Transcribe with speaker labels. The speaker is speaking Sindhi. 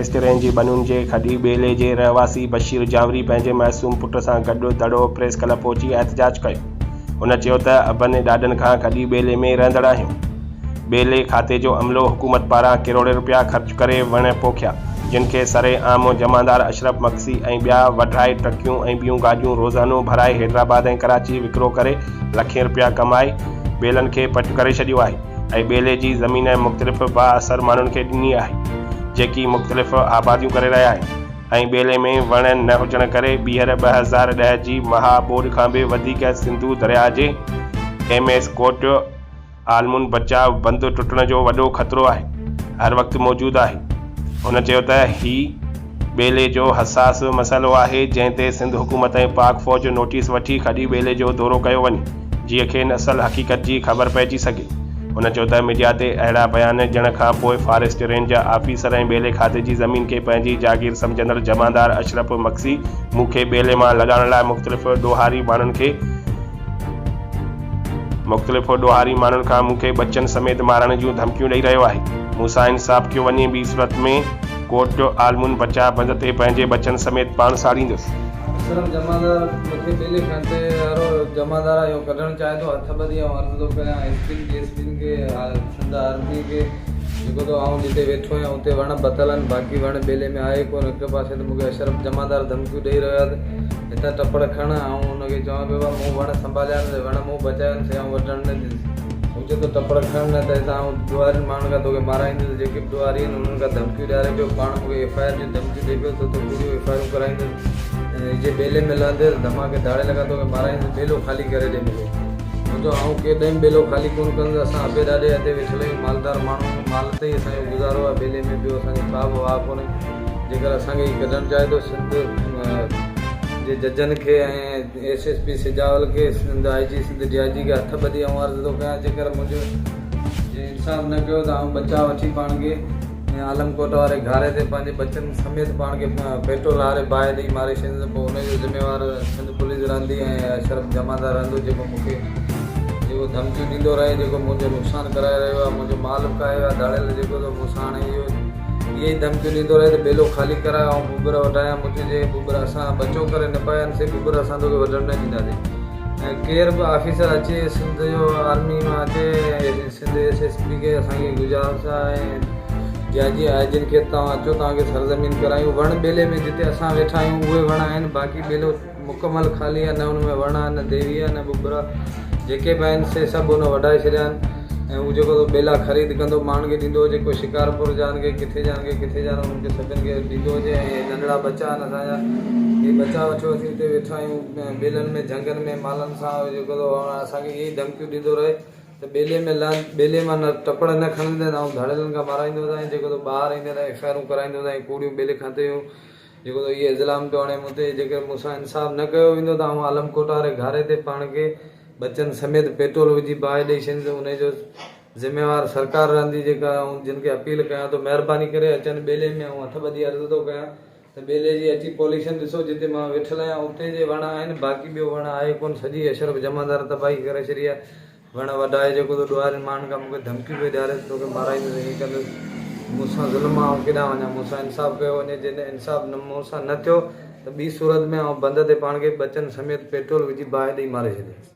Speaker 1: فاريسٽ رينج بنون جي کڏي ٻيلي جي رهواسي بشير جانوري پنهنجي معصوم پٽ سان گڏ دڙو پريس ڪلب پهچي احتجاج ڪيو. هن چيو ته ابن ڏاڏن کان کڏي ٻيلي ۾ رهندڙ آهيون. ٻيلي کاتي جو عملو حڪومت پاران ڪروڙين رپيا خرچ ڪري وڻ پوکيا، جن کي سري عام جمعدار اشرف مگسي ۽ ٻيا وڍرائي ٽرڪيون ۽ ٻيون گاڏيون روزانو ڀرائي حيدرآباد ۽ ڪراچي وڪرو ڪري لکين رپيا ڪمائي ٻيلن کي پٽ ڪري ڇڏيو آهي. ۽ ٻيلي جي زمين مختلف بااثر ماڻهن کي ڏني آهي، جيڪي مختلف آباديون ڪري رهيا آهن ۽ ٻيلي ۾ وڻ نه هجڻ ڪري ٻيهر 2010 جي مها ٻوڏ کان به وڌيڪ سنڌو درياهه جي ايم ايس ڪوٽ عالمون بچاء بند ٽٽڻ جو وڏو خطرو آهي هر وقت موجود آهي. هن چيو ته هي ٻيلي جو حساس مسئلو آهي، جنهن تي سنڌ حڪومت ۽ پاڪ فوج نوٽيس وٺي کڏي ٻيلي جو دورو ڪيو وڃي، جيئن کين اصل حقيقت جي خبر پئجي سگهي. هن چيو ته ميڊيا تي اهڙا بيان ڏيڻ کان پوء فاريسٽ رينج جا آفيسر ۽ ٻيلي کاتي جي زمين کي پنهنجي جاگير سمجهندڙ جمعدار اشرف مگسي مون کي ٻيلي مان لڏائڻ لاء مختلف ڏوهاري ماڻهن کي مختلف ڏوهاري ماڻهن کان مون کي ٻچن سميت مارڻ جون ڌمڪيون ڏئي رهيو آهي. مون سان انصاف ڪيو وڃي ٻي صورت ۾ ڪوٽ عالمون بچاء بند تي پنهنجي ٻچن سميت پاڻ ساڙيندس.
Speaker 2: اشرف جمعدار مون کي ٻيلي کاتي وارو جمعدار اهو ڪڍڻ چاهي ٿو هٿ ٻڌي آئون عرض ٿو ڪريان ايس پين کي ايس پين کي سنڌ آرمي کي جيڪو ٿو آئون جتي ويٺو آهيان اتي وڻ ٻڌل آهن باقي وڻ ٻيلي ۾ آهي ڪونه هڪ پاسي ته مون کي اشرف جمعدار ڌمڪيون ڏئي رهيو آهي ته هتان ٽپڙ کڻ، آئون هن کي چوان پيو، مون وڻ سنڀاليا آهن، وڻ مون بچايا آهن، سي آئون وڍڻ نه ڏيندس. هو چئي ٿو، ٽپڙ کڻ، نه ته هتان آئون ڏوهارين ماڻهن کان توکي مارائيندس. جيڪي به ڏوهاري آهن، انهن کان ڌمڪيون ڏياري پيو. پاڻ مون کي ايف I R جون ڌمڪيون ڏئي پيو ته تو ڪوڙيون ايف I آرون ڪرائيندس ۽ جي ٻيلي ۾ لهندين ته ڌماڪي ڌاڙيل کان توکي مارائيندس، ٻيلو خالي ڪري ڏي مون کي. مون چيو، آئون ڪيڏانهن به ٻيلو خالي ڪونه ڪندس. اسان ابي ڏاڏي هتي ويٺل آهيون، مالدار ماڻهو آهيون، مال تي ئي اسان جو گذارو آهي، ٻيلي ۾ ٻيو اسان کي ڪا به واهه ڪونهي. جيڪر اسان کي هي ڪڍڻ چاهي ٿو سنڌ جي ججن کي ۽ ايس ايس پي سجاول کي Sindh I G Sindh D I G کي هٿ ٻڌي آئون عرض ٿو ڪيان جيڪر منهنجو جي انصاف نه ڪيو ته آئون ٻچا وٺي پاڻ کي ۽ عالم ڪوٽ واري گهاري تي پنهنجي ٻچن سميت پاڻ کي پيٽرول هاري باهه ڏئي ماري ڇڏيندس پوء ان جو ذميوار سنڌ پوليس رهندي ۽ اشرف جمعدار رهندو جيڪو مون کي جيڪو ڌمڪيون ڏيندو رهي جيڪو منهنجو نقصان ڪرائي رهيو آهي منهنجو مال به ڪاهي ويو آهي ڌاڙيل جيڪو ته مون سان هاڻي اهو اهي ئي ڌمڪيون ڏيندو رهي ته ٻيلو خالي ڪراء آئون ٻٻر وڍايان مون چيو جي ٻٻر اسان ٻچو ڪري نه پايا آهن سي ٻٻر اسان توکي وڍڻ نه ڏينداسين ۽ ڪير به آفيسر اچي سنڌ جو آرمي مان اچي ۽ سنڌ ايس ايس پي کي اسان کي گذارش آهي ۽ ڊي I جي آء جين کي توهان اچو توهان کي سرزمين ڪرايون وڻ ٻيلي ۾ جتي اسان ويٺا آهيون اهي وڻ آهن باقي ٻيلو مڪمل خالي آهي نه ان ۾ وڻ آهي نه ديوي آهي نه ٻٻر آهي جيڪي به آهن سي سڀ ان وڍائي ڇڏيا آهن ۽ هو جيڪو ٿو ٻيلا خريد ڪندو ماڻهن کي ڏيندو هجي ڪو شڪارپور جا آهن ڪي ڪٿي جا آهن ڪي ڪٿي جا آهن انهن کي سڀن کي ڏيندو هجي ۽ اهي ننڍڙا ٻچا آهن اسان جا اهي ٻچا وٺيو اسين اتي ويٺا آهيون ٻيلن ۾ جهنگن ۾ مالن سان جيڪو ٿو اسان کي اهي ئي ڌمڪيون ڏيندو رهي ته ٻيلي ۾ لهن ٻيلي مان نه ٽپڙ نه کڻندين ته آئون ڌاڙيلن کان مارائيندوسانء جيڪو ٿو ٻاهر ايندين ته ايف I آرون ڪرائيندوسانء ڪوڙيون ٻيلي کاتي جون جيڪو ته اهي الزام پيو هڻي مون تي، جيڪڏهن مون سان انصاف نه ڪيو ويندو ته آئون عالم ڪوٽ واري گهاري تي پاڻ کي ٻچن سميت پيٽرول وجهي باهه ڏئي ڇڏيندس، انهي جو ذميوار سرڪار رهندي، جيڪا آئون جن کي اپيل ڪيان ٿو مهرباني ڪري اچن ٻيلي ۾ آئون هٿ ٻڌي عرض ٿو ڪيان ته ٻيلي جي اچي پوليشن ڏسو جتي مان ويٺل آهيان اتي جي وڻ آهن باقي ٻيو وڻ آهي ڪونه سڄي اشرف جمعدار تباهي ڪري ڇڏي آهي. وڻ وڍائي جيڪو تو ڏوهارين ماڻهن کان مون کي ڌمڪيون پيو ڏياري ته توکي مارائيندس ائين ڪندس مون سان ظلم آ آئون ڪيڏانهن وڃان مون سان انصاف ڪيو وڃي جيڪڏهن انصاف مون سان نه ٿيو ته ٻي صورت ۾ آئون بند تي پاڻ کي ٻچن سميت پيٽرول وجهي باهه ڏئي ماري ڇڏيندس.